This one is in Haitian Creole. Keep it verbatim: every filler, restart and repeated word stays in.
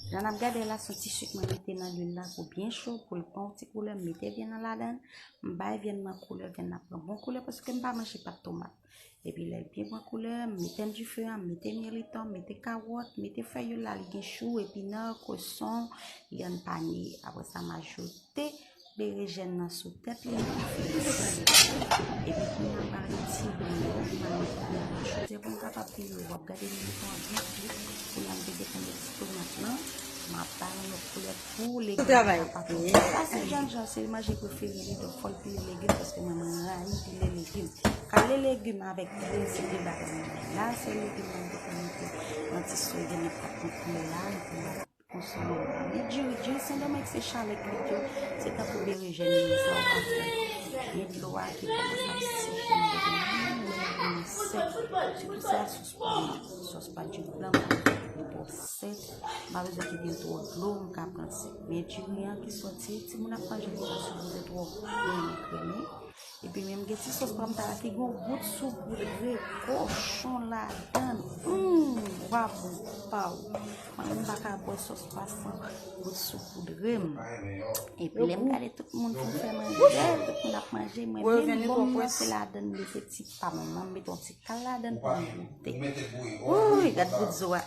Jan n ap gade la, se yon ti swit mwen mete nan lwil la pou byen cho, pou l pran yon ti koulè, m mete vyann nan ladan l, m bay vyann nan koulè, vyann nan pran bon koulè, paske m pa manje pat tomat. Epi lè l byen pran koulè, m mete m dife a, m mete mirliton, m mete kawòt, m mete fèy yo la, li gen chou, epinan, kweson, lyann panye. Apre sa, m ajoute berejèn nan sou tèt li, m ap fè li sèl. Epi kounye a, m pral retire yo, m al met koulè nan chodyè pou m kapab vire yo. W ap gade mirliton an byen fri. Kounye a, m te dekonn ti tomat lan, m ap bay yon lòt koulè pou legim nan kapab. Sa se Janjan, se manje prefere li, donk fò l pile legim, paske mwen, mwen rayi pile legim. Kale legim avèk grenn se de bagay mwen. La, se legim nan m te konn mete nan ti sòs, gen nèg k ap pran koulè la, epi l ap konsome l la. Men diri, diri Sendomeng se chalè kwit yo, se tankou berejèn yo, sa ou pa fè. Men dlo a ki kòmanse ap sèch nan legim nan, men legim nan sèk. Se pou sa sòs pa m nan. Sòs pa diri blan, m pa bezwen ki twò sèk, m pa bezwen ki gen twò dlo, m ka pran sèk. Men diri an ki sòti, timoun ap manje li, sa sipoze twò byen kreme. Epi menm gen ti sòs pa m ta la ki gen yon gout soupoudre kochon ladan l. Hum, wa bon pa w. Mwen menm m pa ka bwè sòs pa san gout soupoudre m. Epi lè m gade tout moun fin fè manje, tout moun ap manje, mwen menm bon m ranse ladan l, mete ti pa m, mwen mete yon ti kal ladan l pou m goute. Wouy, gad gout zo a.